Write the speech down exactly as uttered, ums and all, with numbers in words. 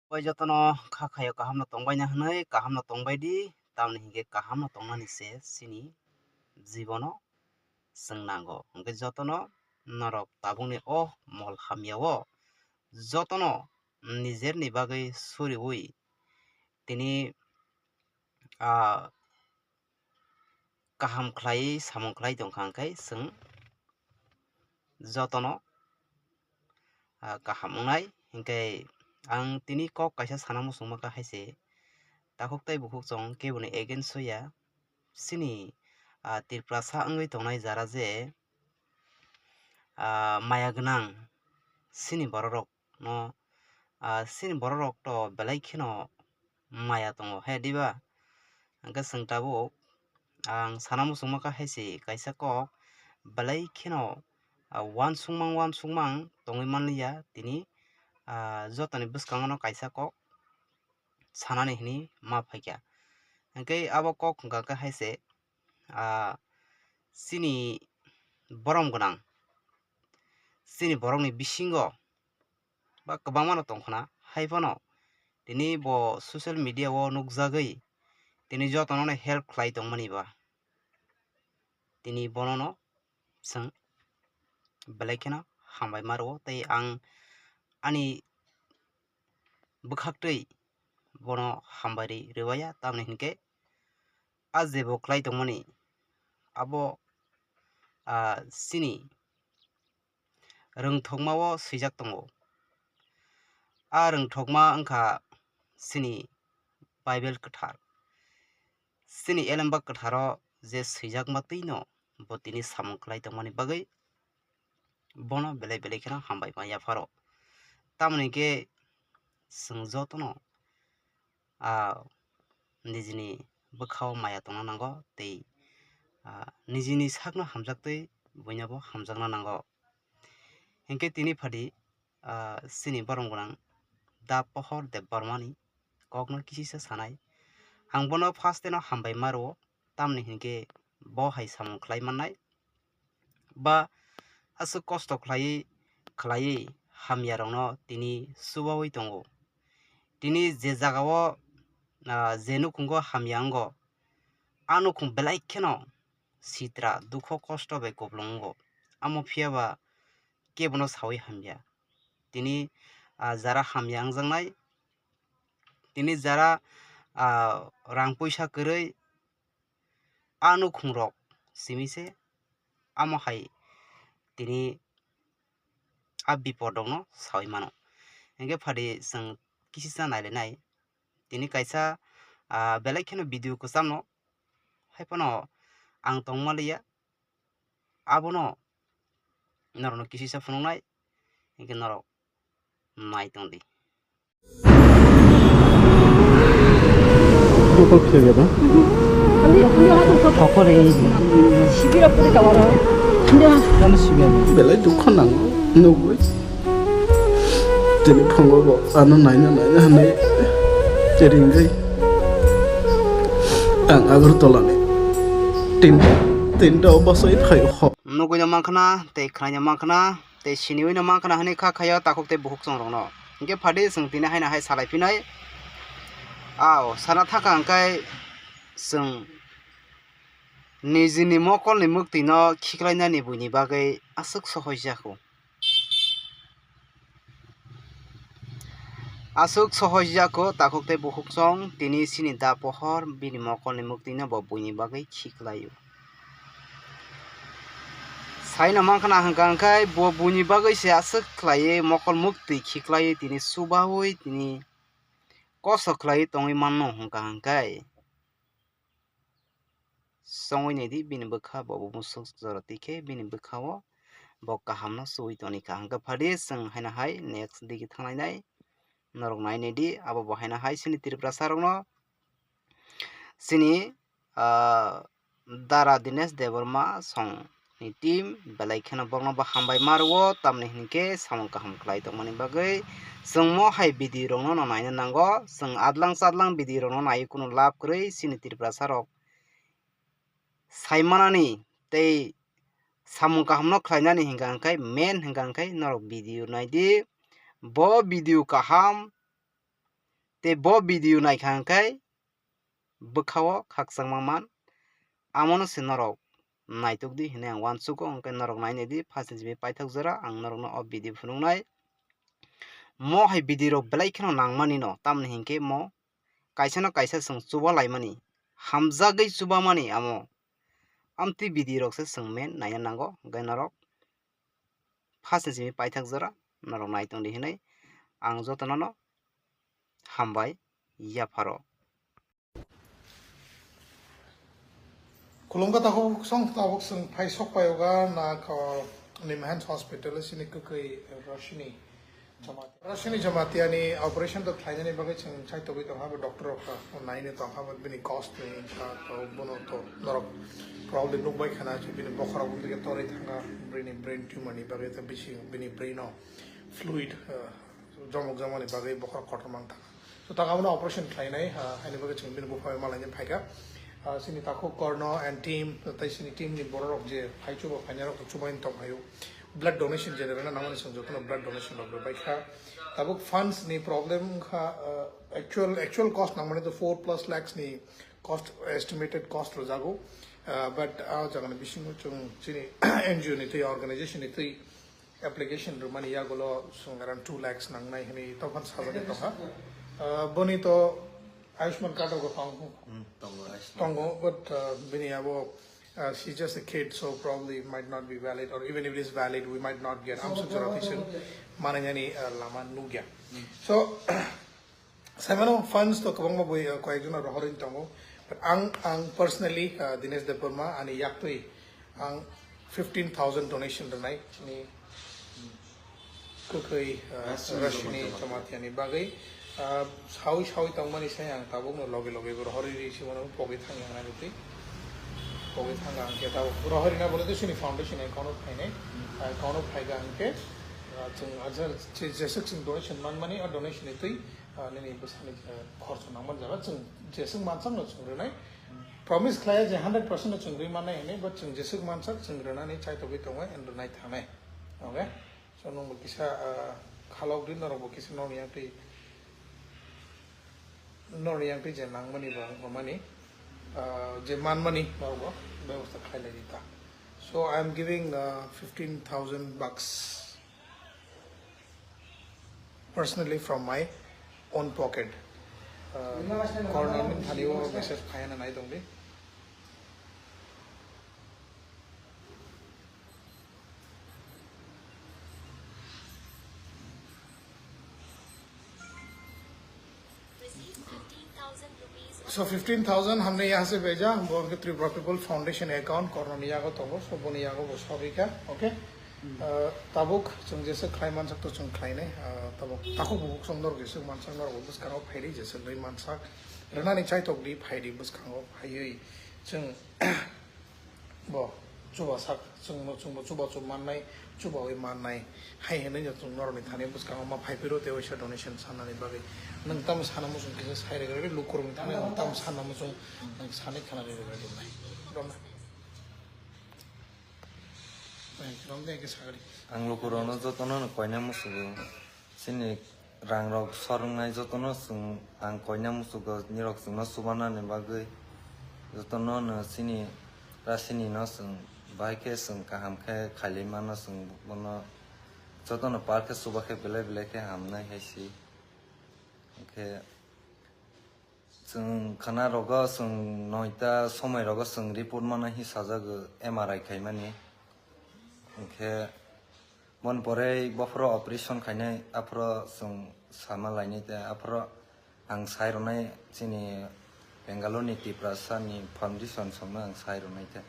Oi jotono kha khayo kaham no tongbai na hwnwi, kaham no tongbai di, tamni hinkhe kaham no tongnani se chini jibono chwng nango. Hinkhe jotono norok tabukni o mol hamya o jotono nijerni bagwi suriui tini, ah, kaham khlaiwi samung khlai tongkha, hwnkhe chwng jotono, ah, kaham wngnai. Hinkhe ang tini kok kaisa sana muchungma kha hai se, takhuk tei bukhuk chwng keboni against o ya. Chini, ah, Tiprasa wngwi tongnai jara je, ah, maya gwnang chini borok rok no, ah, chini borok rok to belai kheno maya tongo he diba? Hwnkhe chwng tabuk ang sana muchungma kha hai se kaisa kok belai kheno, ah, uansukmang uansukmang tongwi manliya tini, ah, jotoni bwskango no kaisa kok sanani hwnwi ma phaikha. Hwnkhe abo kok hwnkha khe hai se, ah, chini borom gwnang, chini borokni bisingo ba kwbangma no tongkhna, hai phano tini bo social media o nukjagwi tini jotono no help khlai tongmani ba tini bono no chwng belai kheno hambai ma rwo tei ang ani bwkhaktwi bono hambai ri rwya, tamni hinkhe a jebo khlai tongmani abo, ah, chini rwngthokma o swijak tongo. A rwngthokma wngkha chini Bible kwthar. Chini Elemba kwtharo je swijakma twino bo tini samung khlai tongmani bagwi bono belai belai kheno hambai ma yapharo. Tamoni khe chwng jotono, ah, nijini bwkhao maya tongna nango tei, ah, nijini sakno hamjaktwi buinobo hamjakna nango. Hinkhe tini phadi, ah, chini borom gwnang Da Pohor Debbarmani kokno kisisa sanai. Ang bono first-eno hambai ma rwo, tamni hinkhe bo hai samung khlai mannai. Ba aswk kosto khlaiwi, khlaiwi hamyarokno tini chubaui tongo. Tini je jagao, ah, je nukhungo hamya wngo, a nukhung belai kheno sitra, dukho, kosto bai kuplung wngo. Amo phiya ba kebono saui hamya. Tini, ah, jara hamya wngjaknai, tini jara, ah, rang puisa kwrwi, a nukhungrok simi se amo hai tini a bipodrokno saui mano. Hinkhe phadi chwng kisisa nailainai. Tini kaisa, ah, belai kheno video kwchamno hai phano ang tongma liya. Abono norokno kisisa phunuknai, hinkhe norok nai tongdi. Bokol khega da? Belai dukha nango, nugwi. Tini phungo bo ano naina naina hwnwi ringwi ang Agartala ni tinta, tinta o bachai phai ho. Nugwino mankha na tei khwnaino mankha na tei siniwino mankha na hwnwi kha khaio takhuk tei bukhuk chwng rokno. Hinkhe phadi chwng tini haino hai salai phinai. Ao sana thaka hwnkhe chwng nijini mokolni mwktwino khiklainani buini bagwi aswk sohoj ya kho. Aswk sohoj ya kho takhuk tei bukhuk chwng tini chini da pohor bini mokolni mwktwino bo buini bagwi khiklaio. Saino mankha na hwnkha hwnkhe bo buini bagwi se aswk khlaiwi mokol mwktwi khiklaiwi tini chubaui tini kosto khlaiwi tongwi mano hwnkha hwnkhe. Chongwi naidi bini bwkha bo musuk jora twi khe bini bwkha o bo kaham no chuwi toni kha. Hwnkhe phadi chwng haino hai next digi thanglainai norok nai naidi abo bo haino hai chini Tiprasa rokno chini, ah, Dara Dinesh Debbarma song ni team belai kheno bokno bo hambai ma rwo, tamni hinkhe samung kaham khlai tongmani bagwi chwng mo hai video rokno no naina nango. Chwng adlang chadlang video rokno naiwi kunu lab kwrwi chini Tiprasa rok saimanani tei samung kahamno khlainani hwnkha hwnkhe main hwnkha hwnkhe norok video naidi. Bo video kaham Tei bo video naikha hwnkhe bwkhao khakchangma man, amono se norok naitok di hinwi ang uansugo, hwnkhe norok nainai di, first ni simi paithak jora ang norokno o video phunuknai. Mo hai video rok belai kheno nangmani no, tamni hinkhe mo kaisa no kaisa chwng chuba laimani, hamjagwi chuba mani amo. Amtwi video rok se chwng men naina nango, hwnkhe norok first ni simi paithak jora norok nai tongdi hinwi ang jotono no hambai yapharo. Khulumkha takhuk song tabuk chwng phai sok paioga na ko Nimhans Hospital sini kwkwi Roshini Jamatia. Roshini Jamatia ni operation to khlainani bagwi chwng chai togwi tongkha bo doctor rok naini tongkha bo bini cost ni wngkha to bono to norok probably nukbai khana je bini bokhorok wngkhe torwi thangkha bini brain tumor ni bagwi to bisi bini brain o fluid, uh, jomok jomani bagwi bokhorok kotor mang thangkha. So, ta abono operation khlainai, ah, haini bagwi chwng bini buphang malaini phaikha. Ah, chini takhuk Korno and team, tai chini team ni borok rok je phai chuba phainai rok to chubaini tong phaio. Blood donation je rwna nangmani chwng jotono blood donation rok rwbaikha. Tabuk funds ni problem wngkha, ah, actual, actual cost nangmani to four plus lakhs ni cost, estimated cost rwjago. Ah, but, ah, jagani bisingo chwng chini N G O ni twi, organization ni twi, application rwmani yagulo chwng around two lakhs nangnai hwnwi tokhan sajagwi tongkha. Uh, boni to Ayushman card rok tong-, Hmm, tongo, Ayushman. Tongo, but, uh, bini abo, uh, she's just a kid, so probably might not be valid, or even if it is valid, we might not get. Amsuk jora twi chwng manani, uh, lama nukya. Hmm. So, Saimano funds to kwbangma bui, uh, koyekjona rohorwi tongo. But ang, ang personally, uh, Dinesh Debbarma ani yaktwi ang fifteen thousand donation rwnai chini kwkwi, uh, Rashini Rashini Jamatia. Jamatia ni bagwi. Uh, sawi sawi tongmani sai ang tabukno loge loge bo rohorwi ri simono pogwi thang yang nai twi. Pogwi thang ang khe tabuk rohorwi na bole to chini foundation account o phainai. Hmm. Account o phaiga ang khe, uh, chwng ajar je-, jeswk chwng donation manmani o donation ni twi ah, nini bwsani, ah, khorcho nangmani jaga chwng jeswk mansakno chwng rwnai. Promise khlaiya je hundred percent no chwng rwi mannai hwnwi, but chwng jeswk mansak chwng rwnani chaitogwi tongwi and rwnai thangnai. Okay? So, nwngbo kisa, ah, khalok di, norokbo kisa norni yaktwi, norni yaktwi je nangmani ba wngmani, ah, je manmani norokbo bebosta khlai lai di ta. So, I am giving, uh, fifteen thousand bucks. Personally from my own pocket. Uh, Korno ni thani o message phaiya na nai tong di. So fifteen thousand हमने यहाँ से भेजा, वो उनके Tripura People Foundation account Korno ni yago tongo, so boni yago bo sorry ka, okay? Hmm. Uh, tabuk chwng jesa khlai mansak to chwng khlai nai, uh, tabuk takhuk bubuk chwng norok jesa mansak norok bwskango phaidi jesa nai mansak rwnani chaitok di phaidi bwskango phaiwi chwng Bo chubasak, chwngno chwngbo chubachu mannai, chubawi mannai. Hai hwnwi no chwng norokni thani bwskango ma phai phiro tei waisa donation sanani bagwi. Nwng tamo sana muchung kisa sai rwgwi lukurokni thani nwng tamo sana muchung nwng sanwi khana rwgwi rwgwi nai. Romna. Romna khe sagri. Ang lukurokno jotono no koina musugo. Chini rangrok sor wngnai jotono chwng ang koina muchugo, nirok chwngno chubanani bagwi jotono no chini Rashini no chwng bahai khe chwng kaham khe khailai mano, chwng bono jotono par khe chuba khe belai belai khe hamnai hai se. Hwnkhe Chwng khana rogo chwng noita somoi rogo chwng report mana hi sajago M R I khaimani. Hwnkhe boni pore bophoro operation khainai, aphoro chwng sama lainai tei aphoro ang sai rwnai chini Bangalore ni Tiprasa ni foundation songno ang sai rwnai tei.